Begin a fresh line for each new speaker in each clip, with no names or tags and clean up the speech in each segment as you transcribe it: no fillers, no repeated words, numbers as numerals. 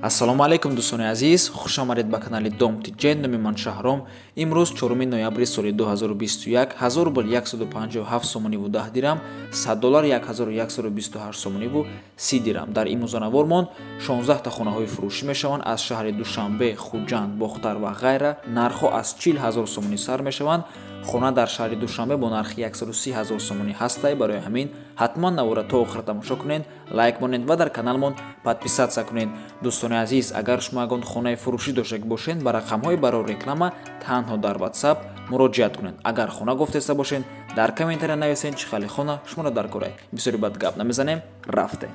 Ассалому алайкум, дӯстони азиз, хушомадед ба канали Дом Тиҷен. Номи ман Шаҳром. Имрӯз 4 ноябри соли 2021, 1000 рубл 157 сомониву 10 дирам, 100 доллар 1128 сомониву 30 дирам. Дар имрӯзанавормон 16 та хонаҳои фурӯшӣ мешаванд аз шаҳри Душанбе, Хуҷанд, Бохтар ва ғайра. Нархҳо аз 40 ҳазор сомонӣ сар мешаванд. Хона дар шаҳри Душанбе бо нархи 130 ҳазор сомонӣ ҳастай. Барои ҳамин ҳатман навора то охир тамошо кунед, лайк монед ва дар каналмон подписаться кунед. Дӯстони азиз, агар шумо ягон хонаи фурӯшӣ доштаг бошед, ба рақамҳои барои реклама танҳо дар WhatsApp муроҷиат кунед. Агар хона гуфтеста бошед, дар комментария нависед, чӣ хеле хона шуморо дар корай. Бисёри бад гап намезанем, рафтем.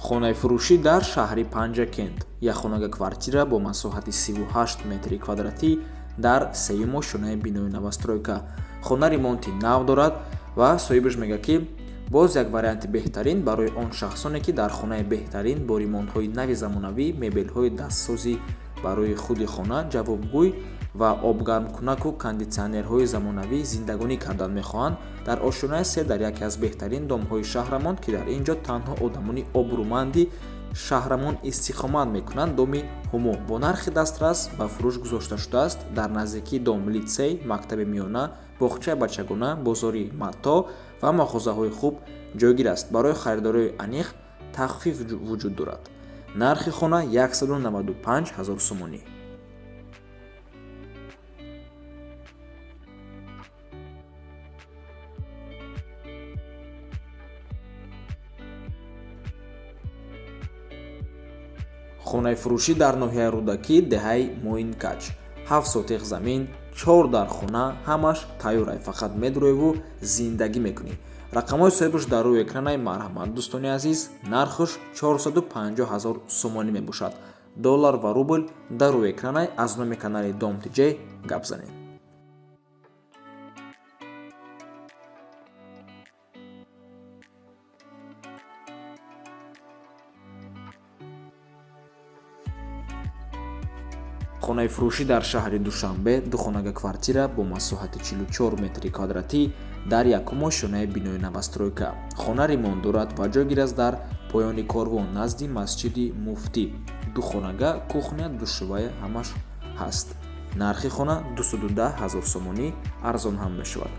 Хонаи фурӯшӣ дар шаҳри Панҷакент, якхонага квартира бо масоҳати 38 метри квадратӣ дар сеюм ошёнаи бинои новостройка. Хона ремонти нав дорад ва соҳибаш мегӯяд, ки боз як варианти беҳтарин барои он шахсоне, ки дар хонаи беҳтарин бо ремонтҳои нави замонавӣ, мебелҳои дастсозӣ барои худи хона ҷавобгӯй ва обгармкунаку кондитсионерҳои замонавӣ зиндагонӣ кардан мехоҳанд, дар ошёнаи се дар яке аз беҳтарин домҳои шаҳрамон, ки дар ин ҷо танҳо одамони обрӯманди шаҳрамон истиқомат мекунанд, доми Ҳумо бо нархи дастрас ба фурӯш гузошта шудааст. Дар наздикии дом литсей, мактаби миёна, боғчаи бачагона, бозори матоъ ва мағозаҳои хуб ҷойгир аст. Барои харидорои аниқ тахфиф вуҷуд дорад. Нархи хона 195 ҳазор сомонӣ. Хонаи фурӯшӣ дар ноҳияи Рӯдакӣ, деҳаи Моинкач, 7 сотиқ замин, чор дар хона, ҳамаш тайёрай, фақат медроеву зиндагӣ мекунӣ. Рақамҳои соҳибаш дар рӯи экранаи. Марҳамат, дӯстони азиз. Нархаш 450 ҳазор сомонӣ мебошад. Доллар ва рубл дар рӯи экранай. Аз номи канали Дом Тиҷей гап занед. Хонаи фурӯшӣ дар шаҳри Душанбе, духонага квартира бо масоҳати 44 метри квадратӣ дар якум ошёнаи бинои новостройка. Хона ремонт дорад ва ҷойгир аст дар поёни корвон, назди масҷиди Муфтӣ. Духонага, кухня, душевая ҳамаш ҳаст. Нархи хона 210 ҳазор сомонӣ, арзон ҳам мешавад.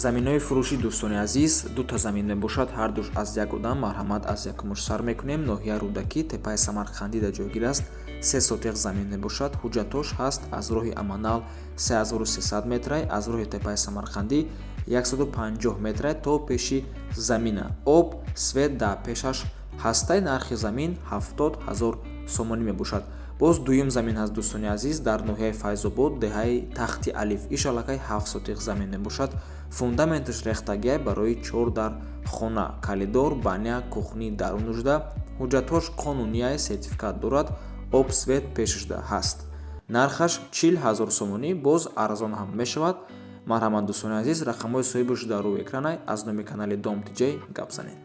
Заминҳои фурӯшӣ, дӯстони азиз, дута замин мебошад, ҳардуш аз як одам. Марҳамат, аз якумуш сар мекунем. Ноҳия Рӯдакӣ, теппаи Самарқандида ҷойгир аст. 3 сотиқ замин мебошад, ҳуҷҷатош ҳаст. Аз роҳи Аманал 3300 метрай, аз роҳи теппаи Самарқандӣ 150 метрай то пеши замина. Об, свет дар пешаш ҳастай. Нархи замин 70 ҳазор сомонӣ мебошад. Боз дуюм замин ҳаст, дӯстони азиз, дар ноҳияи Файзобод, деҳаи Тахти Алиф. Иш аллакай 7 сотиқ замин мебошад. Фундаменташ рехтагиай барои чор дар хона, коридор, баня, кухни дарунушда. Ҳуҷҷатҳош қонунияй, сертификат дорад, об, свет пешашда ҳаст. Нархаш 40 ҳазор сомонӣ, боз арзон ҳам мешавад. Марҳамат, дӯстони азиз, рақамҳои соҳибаш дар рӯи экранай. Аз номи канали Дом Тиҷей гап занед.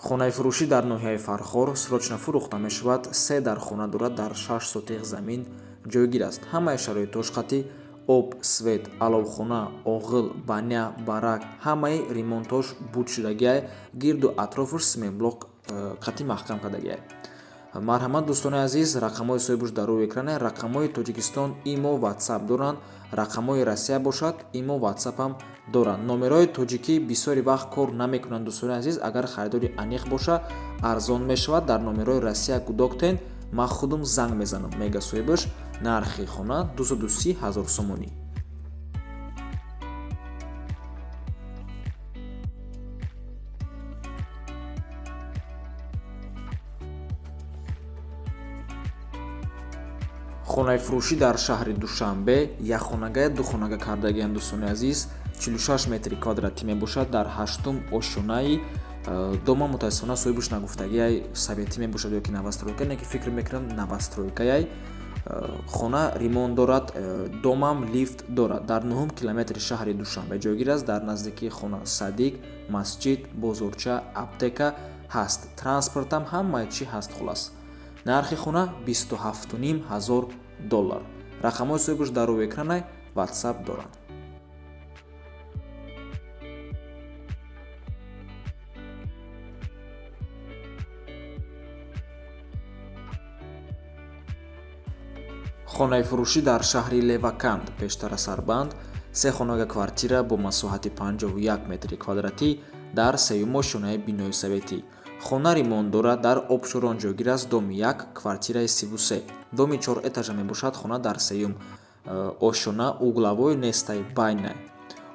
Хонаи фурӯшӣ дар ноҳияи Фархор срочно фурӯхта мешавад. Се дар хона дорад, дар 6 сотиқ замин ҷойгир аст. Ҳамаи шароитош қатъи об, свет, аловхона, оғил, баня, барак, ҳамаи ремонтош буд шудагиай, гирду атрофаш цементблок қатъи маҳкам кардагиай. Марҳамат, дӯстони азиз, рақамҳои соҳибаш дар рӯи экране. Рақамҳои Тоҷикистон имо, WhatsApp доранд, рақамҳои Россия бошад, имо, WhatsApp ҳам доранд. Номерҳои тоҷикӣ бисёри вақт кор намекунанд, дӯстони азиз. Агар харидори аниқ боша, арзон мешавад. Дар номерҳои Россия гудоктен, ман худам занг мезанам, мега соҳибаш. Нархи хона 230 ҳазор сомонӣ. Хонаи фурӯшӣ дар шаҳри Душанбе, якхонагая духонага кардагианд, дӯстони азиз, 46 метри квадратӣ мебошад, дар ҳаштум ошёнаи дома. Мутаассифона, соҳибаш нагуфтагиай, советӣ мебошад ё ки новостройка, не ки фикр мекунам, новостройкаяй. Хона ремонт дорад, домам лифт дорад. Дар 9 километри шаҳри Душанбе ҷойгир аст. Дар наздикии хона садик, масҷид, бозорча, аптека ҳаст, транспортам ҳамаи чӣ ҳаст. Хулас, нархи хона 27 500 доллар. Рақамҳои соҳибаш дар рӯи экранай, WhatsApp доранд. Хонаи фурӯшӣ дар шаҳри Леваканд, пештара Сарбанд, се хонага квартира бо масоҳати 51 метри квадратӣ дар сеюм ошёнаи бинои советӣ. Хона ремонт дорад, дар Обшорон ҷойгир аст, доми 1, квартираи 33. Доми 4 этажа мебошад, хона дар сеюм ошёна, угловой нестай, байнай.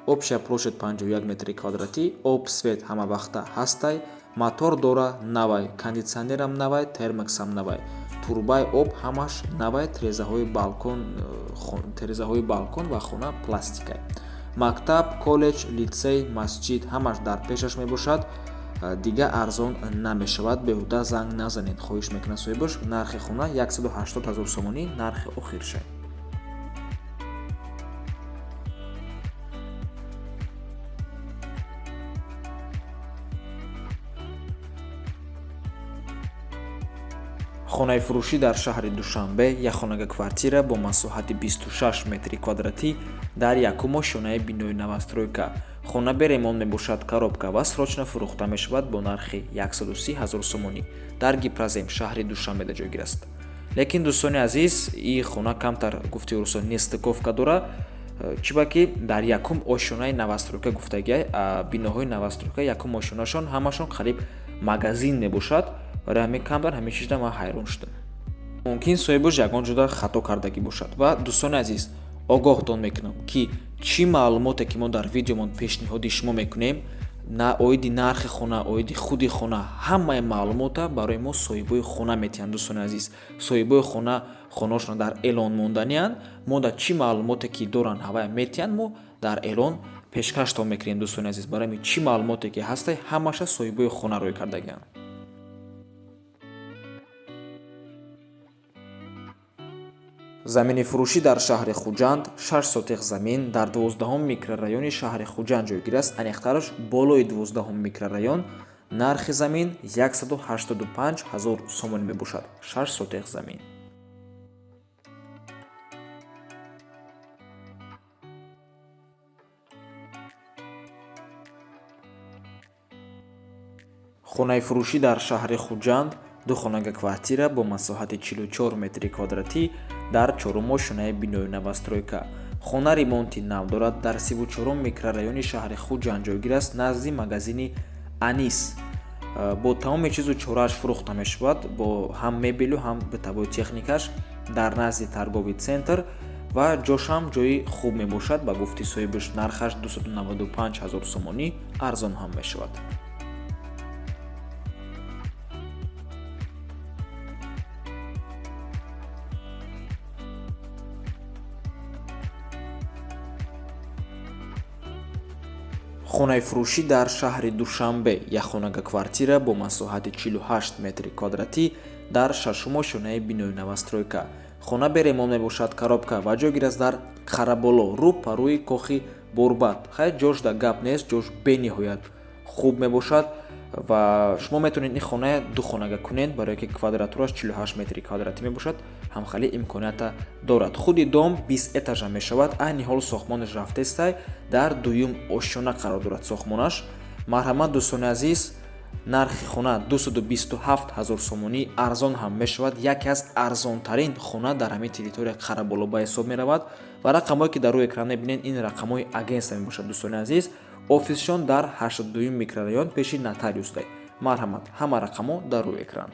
Общая площадь 51 метри квадратӣ, об, свет ҳама вақта ҳастай, мотор дора, навай, кондитсионерам навай, термоксам навай, турбаи об ҳамаш навай, терезаҳои балкон ва хона пластикай. Мактаб, коллеҷ, литсей, масҷид ҳамаш дар пешаш мебошад. Дига арзон намешавад, беҳуда занг назанед, хоҳиш мекунад соҳибаш. Нархи хона 180 000 сомонӣ, нархи охирша. Хонаи фурӯшӣ дар шаҳри Душанбе, як хонага квартира бо масоҳати 26 метри квадратӣ дар якум ошёнаи бинои новостройка. Хона бе ремонт мебошад, коробка ва срочно фурӯхта мешавад бо нархи 130 000 сомонӣ. Дар Гипрозем шаҳри Душанбеда ҷойгир аст. Лекин, дӯстони азиз, и хона камтар, гуфти рӯсо, нестыковка дора, чиба ки дар якум ошёнаи новостройка гуфтагиай, биноҳои новостройка якум ошёнашон ҳамашон қариб магазин мебошад. Барои ҳамин камтар ҳамин чизда ман ҳайрон шудам. Мумкин, соҳибаш ягон ҷода хато кардагӣ бошад. Ва, дӯстони азиз, огоҳтон мекунам, ки чӣ маълумоте ки мо дар видеомон пешниҳоди шумо мекунем, на оиди нархи хона, оиди худи хона, ҳамаи маълумота барои мо соҳибои хона метиҳанд. Дӯстони азиз, соҳибои хона хонаошона дар эълон монданианд. Мо дар чӣ маълумоте ки доранд, ҳавая метиҳанд, мо дар эълон пешкаштон мекунем. Дӯстони азиз, барои ҳамин чӣ маълумоте ки ҳастай, ҳамаша соҳибои хона рӯй кардагианд. Замини фурӯшӣ дар шаҳри Хуҷанд, 6 сотих замин дар 12 микрорайони шаҳри Хуҷанд ҷойгир аст, аниқтараш болои 12 микрорайон. Нархи замин 185 000 сомонӣ мебошад, 6 сотих замин. Хонаи фурӯшӣ дар шаҳри Хуҷанд, ду хонага квартира бо масоҳати 44 метри квадратӣ дар чорум ошёнаи бинои новостройка. Хона ремонти нав дорад, дар 34 микрорайони шаҳри Хуҷанд ҷойгир аст, назди магазини Анис. Бо тамоми чизу чорааш фурӯхта мешавад, бо ҳам мебелу ҳам бытовой техникаш, дар назди торговый центр ва ҷошам ҷои хуб мебошад. Ба гуфти соҳибаш, нархаш 295 000 сомонӣ, арзон ҳам мешавад. Хонаи фурӯшӣ дар шаҳри Душанбе, як хонага квартира бо масоҳати 48 метри квадратӣ дар шашум ошёнаи бинои новостройка. Хона бе ремонт мебошад, коробка ва ҷойгир аст дар Қараболо, рӯ па рӯи кохи Борбад. Хай, ҷош да гап нест, ҷош бениҳоят хуб мебошад ва шумо метавонед ин хона ду хонага кунед, барое ки квадратураш 48 метри квадратӣ мебошад, ҳамхали имконията дорад. Худи дом 20 этажа мешавад, айни ҳол сохтмонаш рафтестай, дар дуюм ошёна қарор дорад сохтмонаш. Марҳамат, дӯстони азиз, нархи хона 227 000 сомонӣ, арзон ҳам мешавад. Яке аз арзонтарин хона дар ҳамин территория Қараболо ба ҳисоб меравад. Ва рақамҳое ки дар рӯи экран мебинед, ин рақамҳои агентство мебошад. Дӯстони азиз, офисшон дар 82 микрорайон, пеши нотариусдай. Марҳамат, ҳама рақамҳо дар рӯи экран.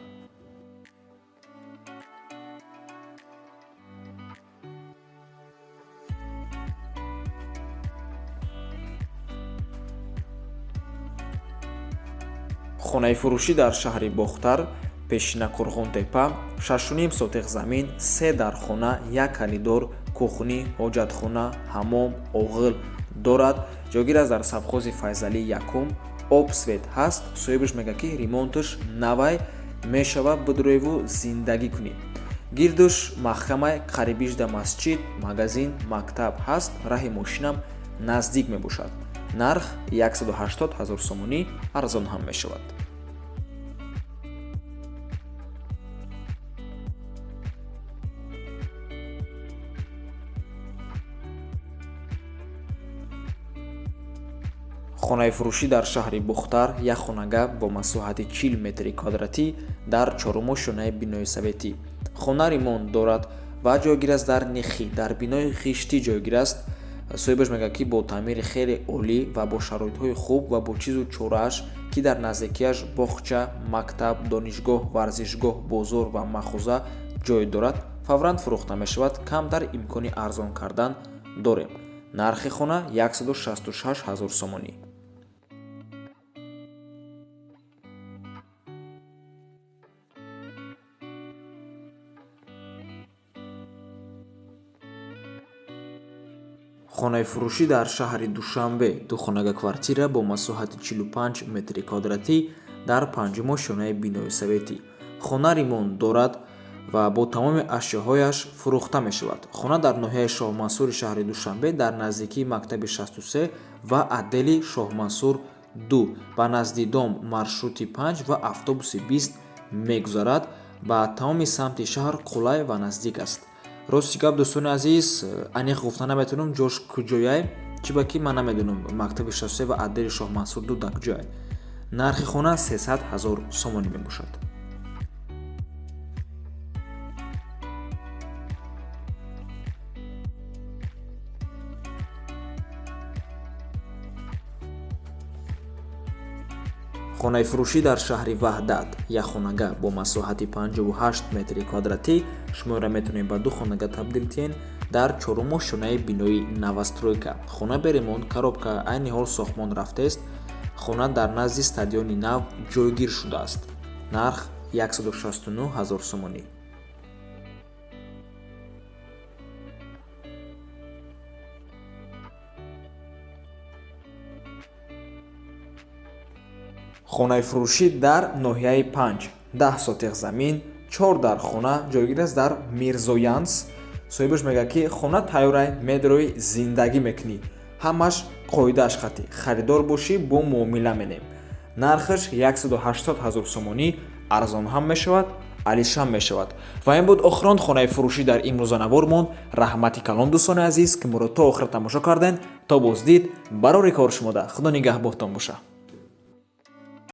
Хонаи фурӯшӣ дар шаҳри Бохтар, пешина Қурғонтепа, 6,5 сотих замин, се дархона, як калидор, кухни, ҳоҷатхона, ҳамом, оғил дорад. Ҷойгир аст дар совхози Файзалии якум, об, свет ҳаст. Соҳибаш мегӯяд, ки ремонташ навай, мешавад бидуреву зиндагӣ кунӣ. Гирдуш маҳкамай, қарибижда масҷид, магазин, мактаб ҳаст, раҳи мошинам наздик мебошад. Нарх 180 000 сомонӣ, арзон ҳам мешавад. Хонаи фурӯшӣ дар шаҳри Бухтар, як хонага бо масоҳати 40 метри квадратӣ дар чорумошёнаи бинои советӣ. Хона ремонт дорад ва ҷойгир аст дар Нихӣ, дар бинои ғиштӣ ҷойгир аст. Соҳибаш мегӯяд, ки бо таъмири хеле олӣ ва бо шароитҳои хуб ва бо чизу чорааш, ки дар наздикиаш боғча, мактаб, донишгоҳ, варзишгоҳ, бозор ва мағоза ҷой дорад, фавран фурӯхта мешавад. Камтар имкони арзон кардан дорем. Нархи хона 166 000 сомонӣ. Хонаи фурӯшӣ дар шаҳри Душанбе, духонага квартира бо масоҳати 45 метри квадратӣ дар панҷумошёнаи бинои советӣ. Хона ремонт дорад ва бо тамоми ашёҳояш фурӯхта мешавад. Хона дар ноҳияи Шоҳмансури шаҳри Душанбе, дар наздикии мактаби 63 ва отдели Шоҳмансур 2, ба назди дом маршрути 5 ва автобуси 20 мегузарад. Ба тамоми самти шаҳр қулай ва наздик аст. Рости гап, дӯстони азиз, аниқ гуфта наметавонам ҷош куҷояй, чӣ ба ки ман намедонам мактаби 63 ва отдели Шоҳмансур 2 дар куҷояй. Нархи хона 300 000 сомонӣ мебошад. Хонаи фурӯшӣ дар шаҳри Ваҳдат, як хонага бо масоҳати 58 метри квадратӣ, шуморо метавонед ба ду хонага табдил диҳед дар чорумошёнаи бинои новостройка. Хона бе ремонт, коробка, айни ҳол сохтмон рафтааст. Хона дар назди стадиони нав ҷойгир шудааст. Нарх 169 000 сомонӣ. Хонаи фурӯшӣ дар ноҳияи 5, 10 сотиқ замин, 4 дар хона ҷойгир аст дар Мирзоянс. Соҳибаш мегӯяд, ки хона тайёрай, медрои, зиндагӣ мекунӣ. Ҳамаш қоидааш хатӣ. Харидор бошӣ, бо муомила менем. Нархаш 180 000 сомонӣ, арзон ҳам мешавад, алишам мешавад. Ва ин буд охирон хонаи фурӯшӣ дар имрӯза навормон. Раҳмати калон, дӯстони азиз, ки моро то охир тамошо карден. То боздид, барори кор шумода. Худо нигаҳбоҳтон боша.